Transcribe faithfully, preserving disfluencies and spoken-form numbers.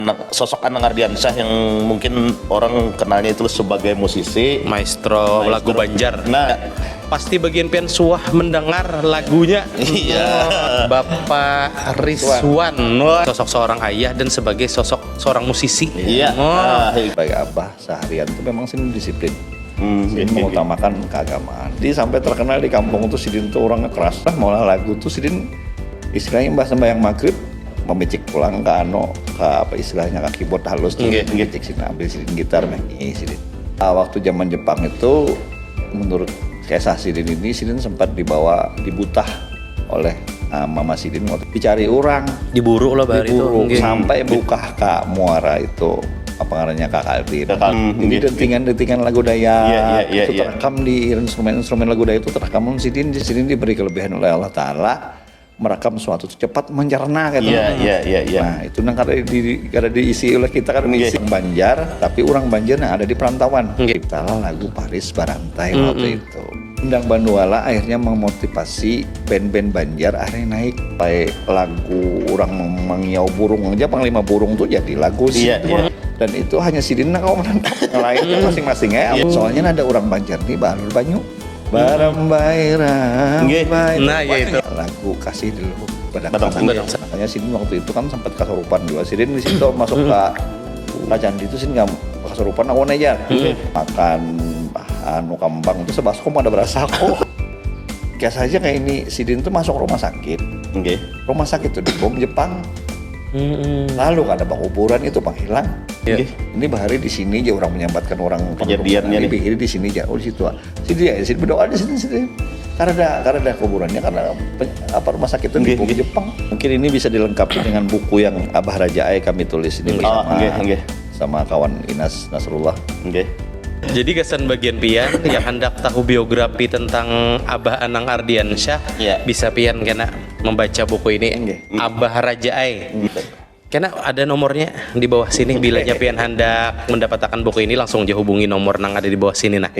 Nah, sosok Anang Ardiansyah yang mungkin orang kenalnya itu sebagai musisi, maestro, maestro lagu Banjar. Nah, pasti bagian pian suah mendengar lagunya. Iya. Bapak Rizwan, sosok seorang ayah dan sebagai sosok seorang musisi. Iya. Oh. Ah, sebagai abah seharian itu memang sini disiplin. Hmm, ini mengutamakan keagamaan. Jadi sampai terkenal di kampung tuh sidin tuh orangnya keras lah, maulah lagu tuh sidin istilahnya mbah sembahyang maghrib memicik pulang ke ano ke apa istilahnya ke keyboard halus tuh okay, memicik sini ambil sidin gitar nih sidin. Uh, waktu zaman Jepang itu menurut kisah sidin ini sidin sempat dibawa dibutah oleh uh, mama sidin waktu dicari orang diburu lah bahari diburu, itu sampai buka ke muara itu apa namanya kakak Alvin. Jadi dentingan-dentingan lagu Dayak yeah, yeah, yeah, itu yeah. Terekam di instrumen-instrumen lagu Dayak itu terekam sidin di sidin diberi kelebihan oleh Allah Taala merekam suatu cepat mencerna gitu. Iya, iya, iya, iya. Nah, itu nang kada di kada diisi oleh kita kan okay. Banjar, tapi orang Banjar yang ada di perantauan. Okay. Ciptalah lagu Paris Barantai mm -hmm. Waktu itu. Endang Banduala akhirnya memotivasi band-band Banjar akhirnya naik. Kayak lagu orang mengiau burung aja Panglima Burung tuh jadi lagu sih. Iya, iya. Dan itu hanya sidin nang kau menantang lain masing-masing ya. Iya. Soalnya ada orang Banjar nih balur banyu. Barambai rambai. Nah, ya itu. Lagu kasih dulu pada kasih. Makanya sidin waktu itu kan sempat kesurupan juga. Sidin di situ masuk ke Rajan itu sidin nggak kesurupan aku aja. Makan anu kambang itu sebaskom ada berasa aku. Kayak saja kayak ini sidin tuh masuk rumah sakit. Okay. Rumah sakit tuh dibom Jepang. Mm-mm. Lalu kada penguburan itu penghilang. Yeah. Ini bahari di sini aja orang menyambatkan orang kejadiannya nih. Di sini aja, oh di situ. Sini ya, sini berdoa di sini sini. Karena ada karena ada kuburannya karena apa rumah sakit itu di Jepang. Mungkin ini bisa dilengkapi dengan buku yang Abah Raja Ai kami tulis ini bersama, oh, okay, okay. Sama kawan Inas Nasrullah. Okay. Jadi kesan bagian pian yang hendak tahu biografi tentang Abah Anang Ardiansyah yeah. Bisa pian kena membaca buku ini okay. Abah Raja Ai. Okay. Karena ada nomornya di bawah sini. Bilanya pian hendak mendapatkan buku ini langsung aja hubungi nomor nang ada di bawah sini nah.